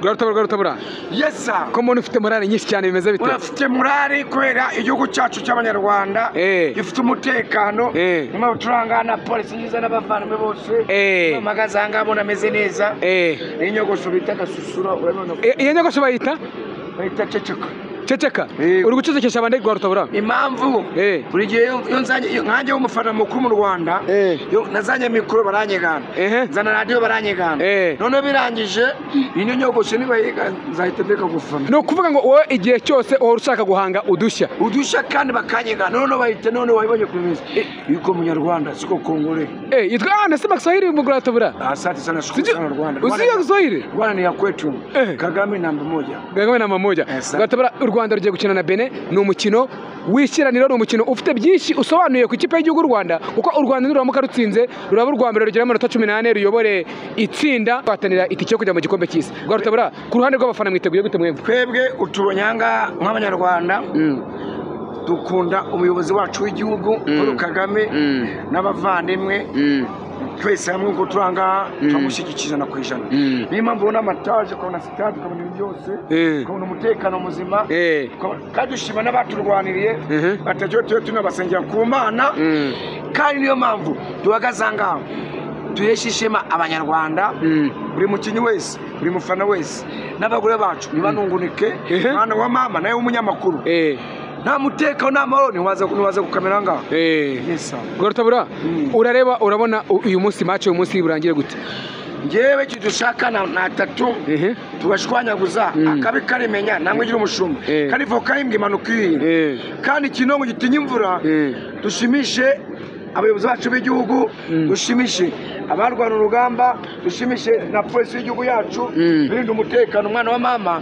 Rwarutabura. Yes sir. Ko mbona ufite morale nyinshi cyane bimeze bite? Urafite morale kubera igihugu cyacu cy'abanyarwanda gifite umutekano. Nyuma turangana polisi nyiza n'abavandimwe bose. Amagaza ngabona ameze neza. Inyogosho bita gasusura urabona. Iyo nyogosho bayita? Bayita ceceka. Ceceka. Uri gucecekesha abandi Rwarutabura? Impamvu buri gihe iyo nzanye nkanjye w'umufana mukuru mu Rwanda, nazanye mikoro baranyegana, nzana radio baranyegana, none birangije ino nyogosho nibayiga nzahita ndeka gufana. No kuvuga ngo wowe igihe cyose uhora ushaka guhanga udushya. Udushya kandi bakanyegana, none bahita none wayibonye ku meza. Yuko munyarwanda siko kongore. Yitwa nasema Kiswahili mu Rwarutabura. Asante sana, shukuru sana Rwanda. Usiyo Kiswahili? Rwanda ni ya kwetu. Kagame namba moja. Kagame namba moja. Rwarutabura, Rwanda rugiye gukina na Benin, ni umukino w'ishyiraniro, ni umukino ufite byinshi usobanuye ku ikipe y'igihugu Rwanda, kuko u Rwanda niruramuka rutsinze ruraba urwa mbere rugira amanota 18 ruyobore itsinda bahatanira itike yo kujya mu gikombe cy'isi. Rwarutabura, ku ruhande rw'abafana mwiteguye gute mwebwe? Twebwe utubonyanga nk'abanyarwanda dukunda umuyobozi wacu w'igihugu Paul Kagame n'abavandimwe twese hamwe ngo turanga turamushyigikira 100%. Niyo mpamvu ubona amataje, ukabona sitade, ukabona ibintu byose, ukabona umutekano muzima, kandi dushima n'abaturwaniriye batajya tuyo tunabasengera ku Mana. Kandi niyo mpamvu duhagaze aha ngaha duhesha ishema abanyarwanda, buri mukinnyi wese, buri mufana wese, n'abagore bacu ntibanungunike. Mwana wa mama nawe w'umunyamakuru, nta mutekano nta mahoro ntiwaza gukamera ngaho. Rwarutabura, urareba urabona uyu munsi match uyu munsi burangire gute? Ngewe icyo dushaka na tatu tubashwanyaguza akabi karimenya namwe gira umushumba kandi voka imbwa imanuka iyi kandi ikinongo gitinya imvura. Dushimishe abayobozi bacu b'igihugu, dushimishe abarwana urugamba, dushimishe na polisi y'igihugu yacu, birinde umutekano. Umwana wa mama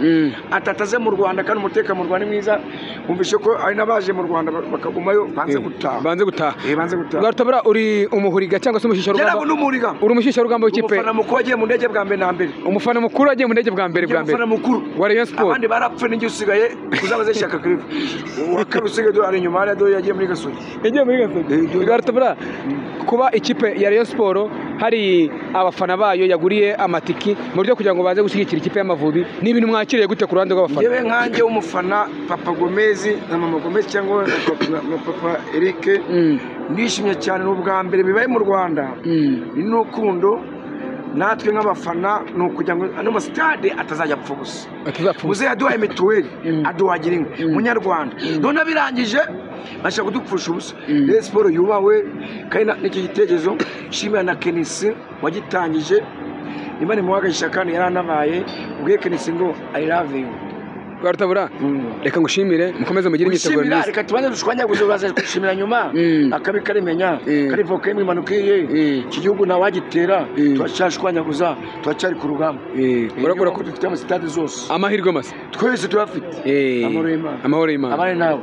atataze mu Rwanda, kandi umutekano mu Rwanda ni mwiza. Umvishe ko ari nabaje mu Rwanda bakagumayo banze gutaha. Banze gutaha. Banze gutaha. Rwarutabura, uri umuhuriga cyangwa se umushyushyarugamba? Yari umuhuriga. Uri umushyushyarugamba w'ikipe. Umufana mukuru wagiye mu ndege bwa mbere na mbere. Umufana mukuru wagiye mu ndege bwa mbere bwa mbere. Umufana mukuru wa Rayon Sports. Abandi barapfe n'ingi usigaye kuzabaze Shyaka Claver. Uwa usigaye do ari inyuma hariya do yagiye muri Gasogi. Yagiye muri Gasogi. Rwarutabura, kuba ikipe ya Rayon Sports hari abafana bayo yaguriye amatiki mu buryo kugira ngo baze gushyigikira ikipe y'Amavubi, ni ibintu mwakiriye gute ku ruhande rw'abafana? Yewe nkanjye w'umufana Papa Gomez na Mama Gomez cyangwa na Papa Eric, nishimye cyane. N'ubwa mbere bibaye mu Rwanda, ni n'urukundo natwe nk'abafana, ni ukugira ngo ano masitade atazajya apfa gusa. Muze yaduhaye mituweli, aduhagira inka munyarwanda, none birangije bashaka kudupfusha ubusa. Rayon Sports yubahwe, kandi n'iki gitekerezo nshimira na Kenisi wagitangije, Imana imuhagisha kandi yaranabaye. Ubwiye Kenisi ngo I love you. Rwarutabura, reka ngushimire, mukomeze mugire imyiteguro myiza. Reka tubanze dushwanyaguze, uraza gushimira nyuma. Akabi karimenya kari voka imwe imanuka iye. Iki gihugu ntawagitera, turacyashwanyaguza, turacyari ku rugamba. Urakora ko dufite amasitade zose. Amahirwe masa twese turafite. Amahoro y'Imana. Amahoro y'Imana. Abane nawe.